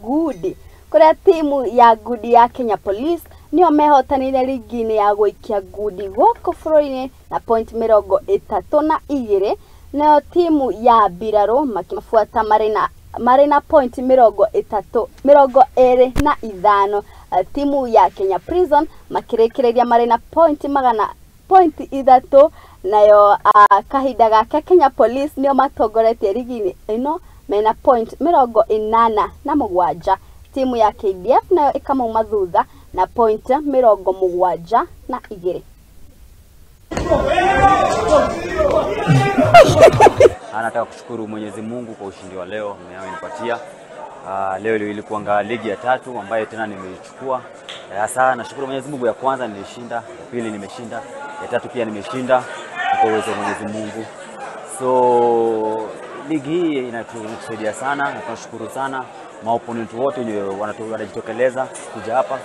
Ngudi, kũrĩa timu ya Ngudi ya Kenya Police nĩo mehotanĩire ligi-inĩ ya gũikia ngundi gũkũ bũrũri-inĩ na point 32, nayo timu ya mbirarũ makĩmabuata marĩ na point 30 25. Timu ya Kenya Prison makĩrĩkĩrĩria marĩ na point magana point 3, nayo kahinda gaka Kenya Police nĩo matongoretie ligi-inĩ ĩno mena point 87. Timu ya KDF nayo ĩkamauma thutha na point 72. Anataka kushukuru Mwenyezi Mungu kwa ushindi wa leo amenipatia. Leo ilikuwa ligi ya tatu ambayo tena nimeichukua. Hasa nashukuru Mwenyezi Mungu, ya kwanza nilishinda, ya pili nimeshinda, ya tatu pia nimeshinda kwa uwezo wa Mwenyezi Mungu. So ligi hii inatusaidia sana na tunashukuru sana maopponent wote wenye wanajitokeleza kuja hapa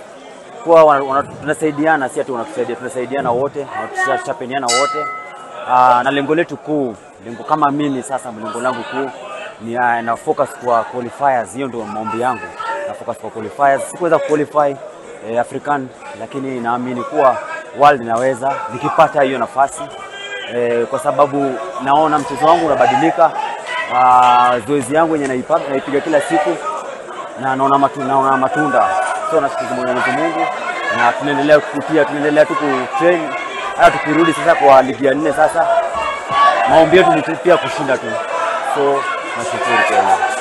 kwa tunasaidiana, si ati wanatusaidia, tunasaidiana wote, tunachapeniana wote. Na lengo letu kuu, lengo kama mimi sasa, lengo langu kuu ni na focus kwa qualifiers. Hiyo ndio maombi yangu, na focus kwa qualifiers. Sikuweza qualify African, lakini naamini kuwa world naweza nikipata hiyo nafasi kwa sababu naona mchezo wangu unabadilika. Zoezi yangu yenye naipiga kila siku na naona matunda. So nashukuru Mwenyezi Mungu na tunaendelea kupitia, tunaendelea tu kutrain. Hata tukirudi sasa kwa ligi ya 4 sasa, maombi yetu ni pia kushinda tu. So nashukuru kwa hiyo.